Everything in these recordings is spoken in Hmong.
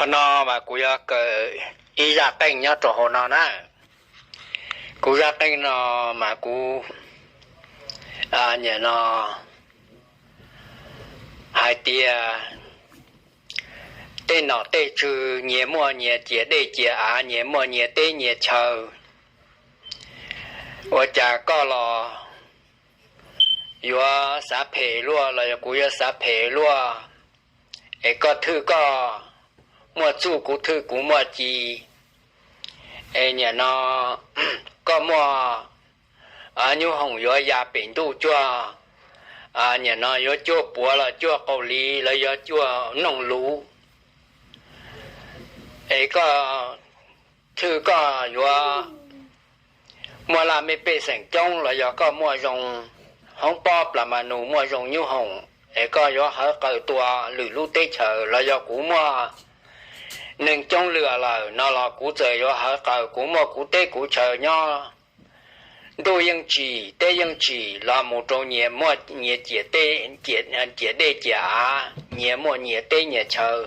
Qhov no mas kuv yuav kawm ib zaj qeej nyob rau hauv no na. Kuv zaj qeej no mas kuv, nim no hais tias tej nom tej tswv nyias muaj nyias ciam dej ciam av, nyias muaj nyias teb nyias chaw. Ua cas koj los yuav xav phem luaj los yog kuv yuav xav phem luaj? Es koj thwj koj muaj txuj, kuv thwj kuv muaj ci. Es nim no koj muaj nyub hoom yuav ya pem ntuj cuag, nim no yuav cuag puav los cuag qaum li los yog cuag noog luv. Es koj thwj koj yuav muaj laj mej pej xeem coob los yog koj muaj zoo hoob pob plas mas nus, muaj zoo nyub hoom, es koj yuav hawv qaws tua lwm lub teb chaws los yog kuv muaj neeg coob lwm lawm no los kuv txawm yuav hawv qaws, kuv muaj kuv teb kuv chaw nyob. Ntuj yeej tsim, teb yeej tsim los mus rau nyias muaj nyias ciam dej ciam av, nyias muaj nyias teb nyias chaw.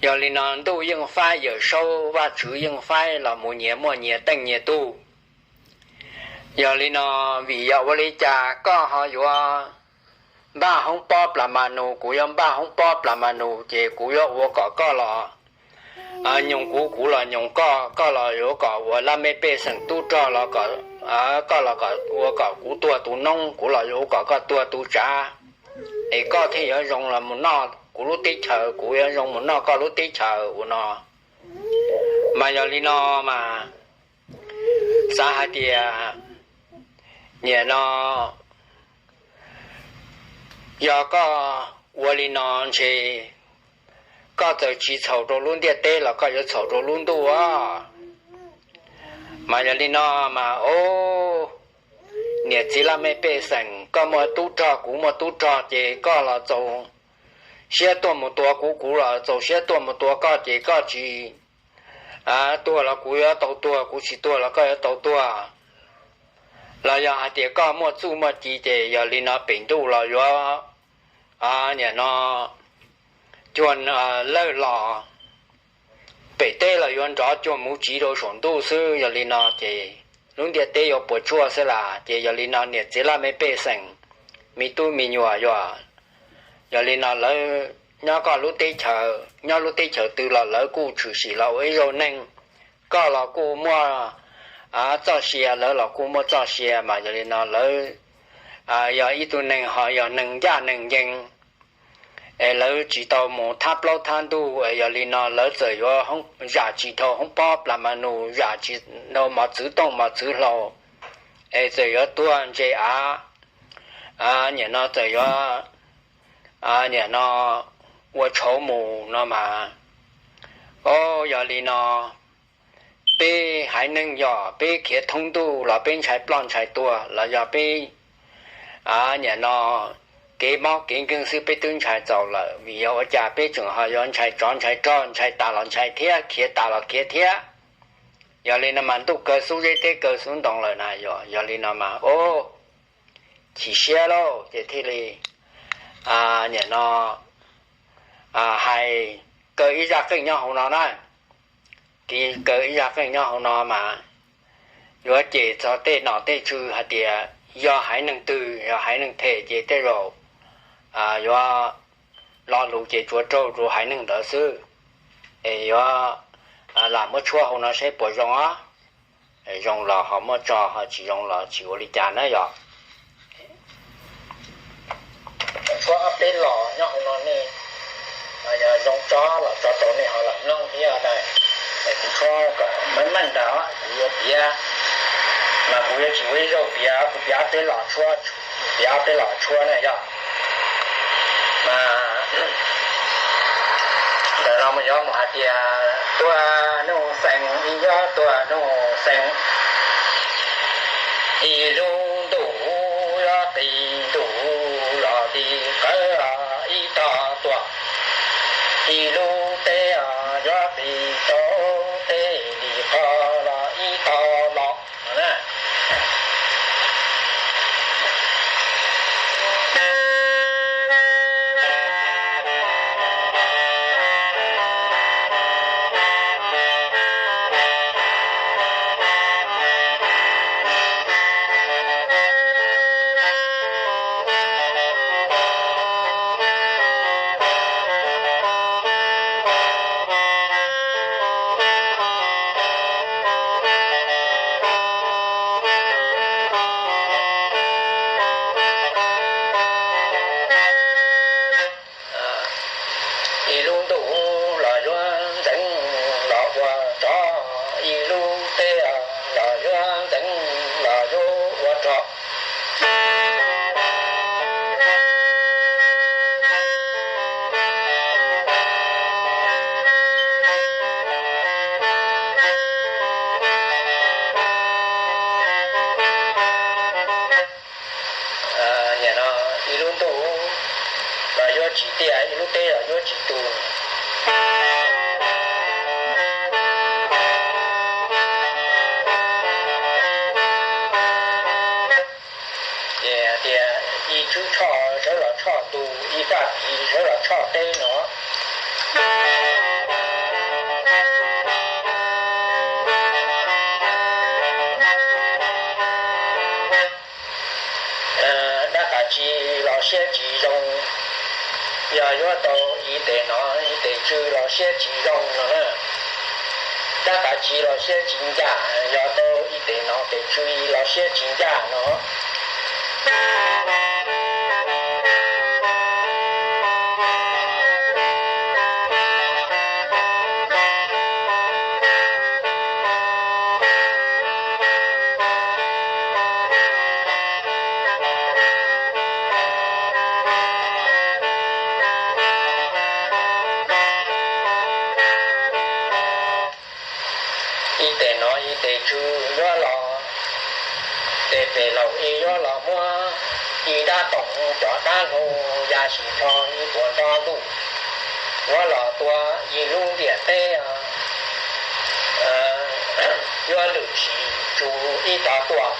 Yog li no ntuj yeej faib, Yawm Saub Vajtswv yeej faib los mus nyias muaj nyias teej nyias tug. Yog li no, vim yog ua li cas koj ho yuav npaj hoob pob plas mas nus, kuv yuav npaj hoob pob plas mas nus, ces kuv yuav ua kom koj los nyoos kuv, kuv los nyoos koj, koj los yuav kom ua laj mej pej xeem tub rog los, koj los kom ua kom kuv tuag tus noob, kuv los yuav ua kom koj tuag tus tsav. Es koj thiaj yuav zoo los mus noj kuv lub teb chaws, kuv yuav zoo mus noj koj lub teb chaws ua no. Mas yog li no mas xav hais tias nim no yog koj ua li no ntshe koj txawm tsis txhaum rau lub ntiaj teb los koj yuav txhaum rau lub ntuj os. Mas yog li no mas, o, niam txiv laj mej pej xeem, koj muaj tub rog kuv muaj tub rog, ces koj los txaus siab tuaj mus tua kuv, kuv los txaus siab tuaj mus tua koj, ces koj tsis tuag los kuv yuav tau tuag, kuv tsis tuag los koj yuav tau tuag. Los yog hais tias koj muaj txuj muaj ci, ces yog li no pem ntuj los yuav nim no cuag lawj los, pem teb los yuav nrov cuag muv tsiv rau saum ntuj xwb. Yog li no ces lub ntiaj teb yuav puas tsuaj xwb las. Ces yog li no niam txiv laj mej pej xeem, me tub me nyuam, yog, yog li no lawv nyob koj lub teb chaws, nyob lub teb chaws twg los lawv kuj tshwm sim los ua ib zaug neeg. Koj los kuj muaj txoj sia, lawv los kuj muaj txoj sia, mas yog li no lawv yog ib tug neeg ho yog neeg ncaj neeg ncees, es lawv tsis tau mus thab plaub thab ntug, es yog li no lawv txawm yuav zam tsis dhau hoob pob plas mas nus, zam tsis dhau mos txwv tooj mos txwv hlau, es txawm yuav tuag ntse av, nim no txawm yuav nim no ua tshauv mus no mas, o, yog li no peb haiv neeg yog peb khiav thoob ntuj los peb ntshai ploj ntshai tuag los yog peb nim no kev mob kev nkeeg xwb peb twb ntshai txaus lawm, vim yog ua cas peb tseem ho yuav ntshai tsov ntshai rog, ntshai tas los ntshai thiab, khiav tas los khiav thiab. Yog li no mas ntuj kaw xub zeb teb kaw xub ntoo lawm na yog. Yog li no mas, o, chim siab lauj, ces thiaj li nim no hais kaw ib zaj qeej nyob hauv no na. Tiv kaw ib zaj qeej nyob hauv no mas yuav cem txog tej nom tej tswv hais tias yog haiv neeg twg, yog haiv neeg phem ces tej zaum yuav lo lus ces tsuas raug rau haiv neeg ntawd xwb. Es yuav lam muab tshuab hauv no saib puas zoo os. Zoo los ho muab tso, ho tsis zoo los tsis ua li cas na yog. Tshuab ob peb los nyob hauv no nej, yog zoo tso los tso rau nej ho lam mloog thiab na. Kuv tshuab kom meej meej ntag, kuv yuav piav, mas kuv yuav tsis ua ib zaug piav, kuv piav ob peb los tshuab, piav ob peb los tshuab na yog. Mas ntawm no mas yuav mus hais tias tuag nuj xees, ib nyob tuag nuj xees, ib lub ntuj yuav qis ntuj los li qawv ib tog tuag, ib lub teb yuav qis tau teb li qhov los ib tog los. tshoj teb no. Dab qas tsi los siab tsis zoo, yog yuav tau ib tes nom ib tes tswv los siab tsis zoo no na. Dab qas tsi los siab tsis ncaj, yog tau ib tes nom tes tswv los siab tsis ncaj no. Ib tes nom ib tes tswv yuav los, tes pem laus ib yuav los muab ib dab toom cov dab hlau ya sim plho ib puas nto lus, yuav los tua ib lub ntiaj teb, yuav lwm sim tsus ib tog tuaj.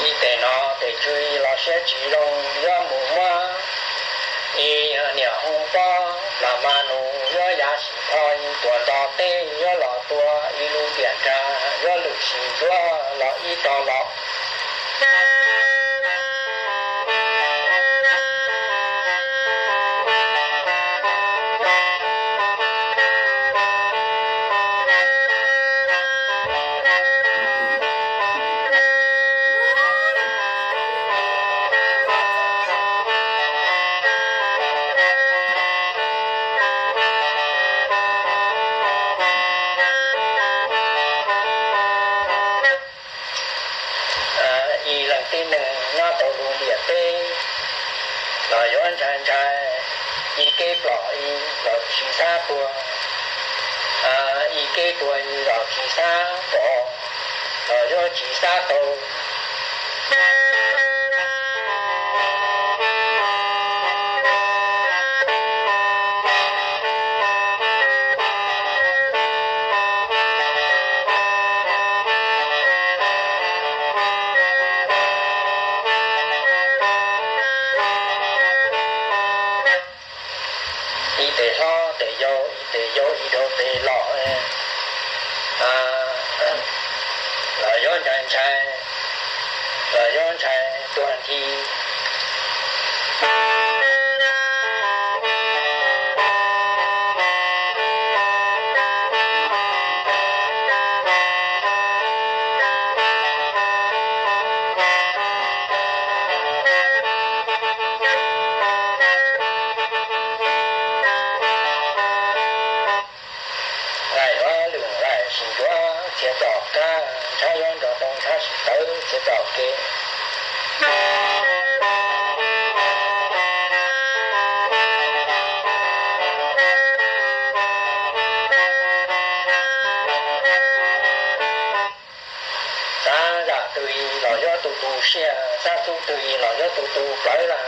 Ib tes nom tes tswv los siab tsis zoo, yuav mus muab ib niam hoob pob los mas nus yuav ya sim plho ib puas nto teb, yuav los tua ib lub ntiaj teb, yuav lwm sim ntsuav los ib tog los. Ib leeg tib neeg nyob tau lub ntiaj teb los yuav ntshai ntshai, ib kev plom ib los tsis xav tuag, ib kev tuag ib los tsis xav pom, los yuav tsis xav tau. Ib tes hlob tes yau, ib tes yau ib dhau tes los, los yuav ntshai ntshai, los yuav ntshai tuag nthi. Nqaij yuav lwm nqaij sim ntsuav txhia txoj kab, ntshav yuav nrog toog ntshav sim tawv txhia txoj kev. Xav zam twg los yuav tu tu siab, xav xub twg los yuav tu tu plawv lawm.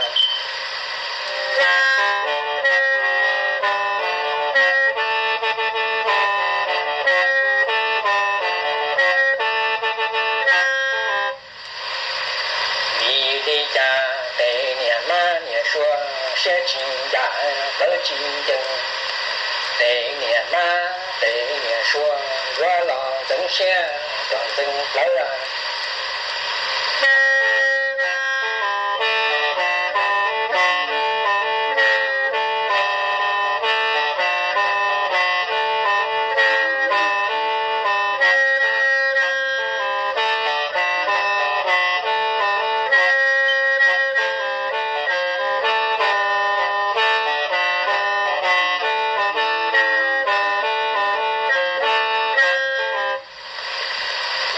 Vim li cas tes niam mab niam suav siab tsis ncaj plawv tsis ncees, tes niam mab tes niam suav yuav los ntxeev siab kom ntxeev plawv lawm.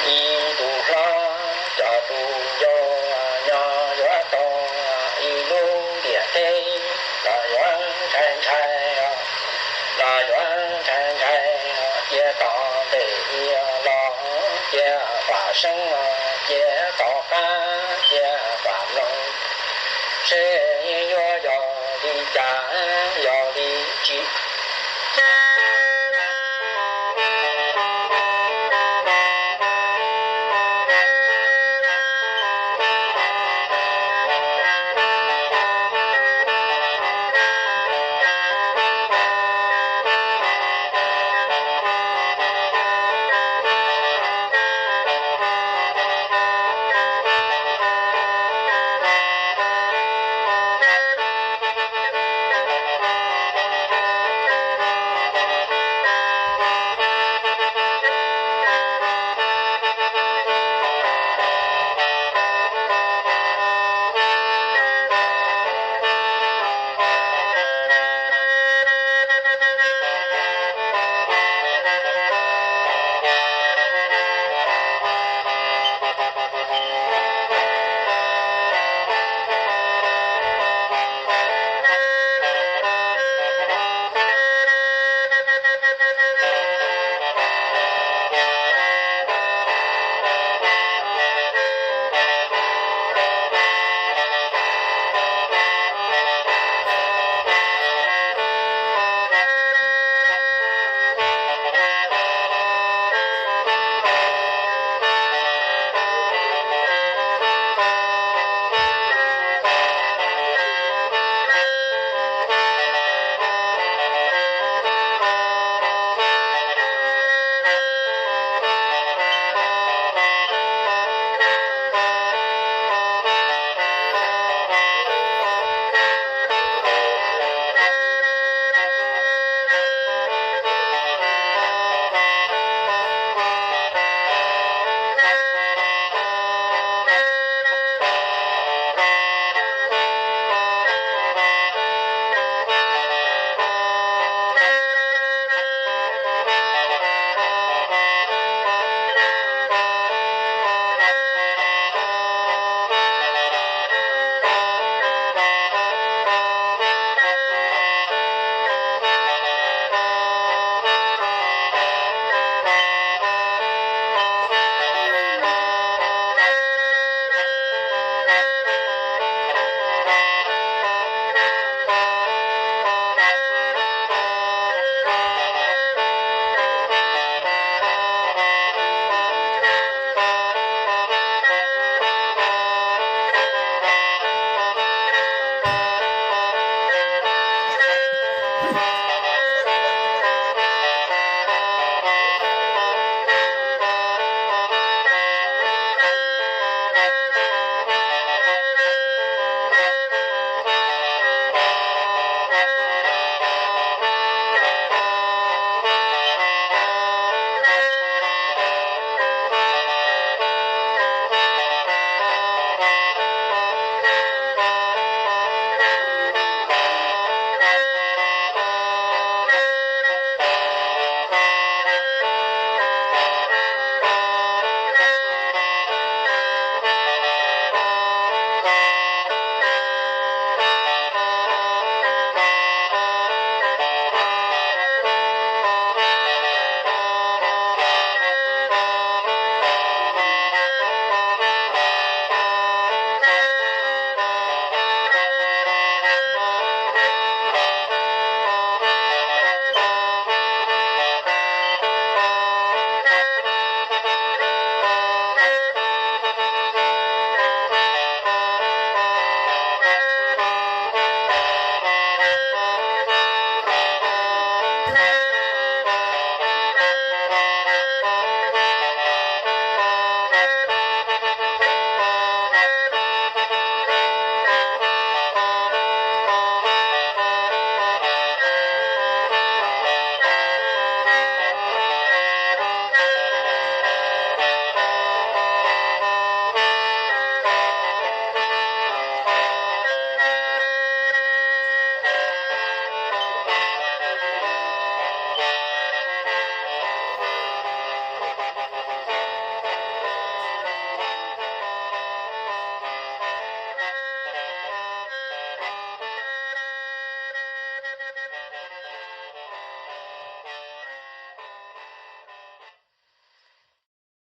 Ib tug hlob Cia pam seeb no ces rov qab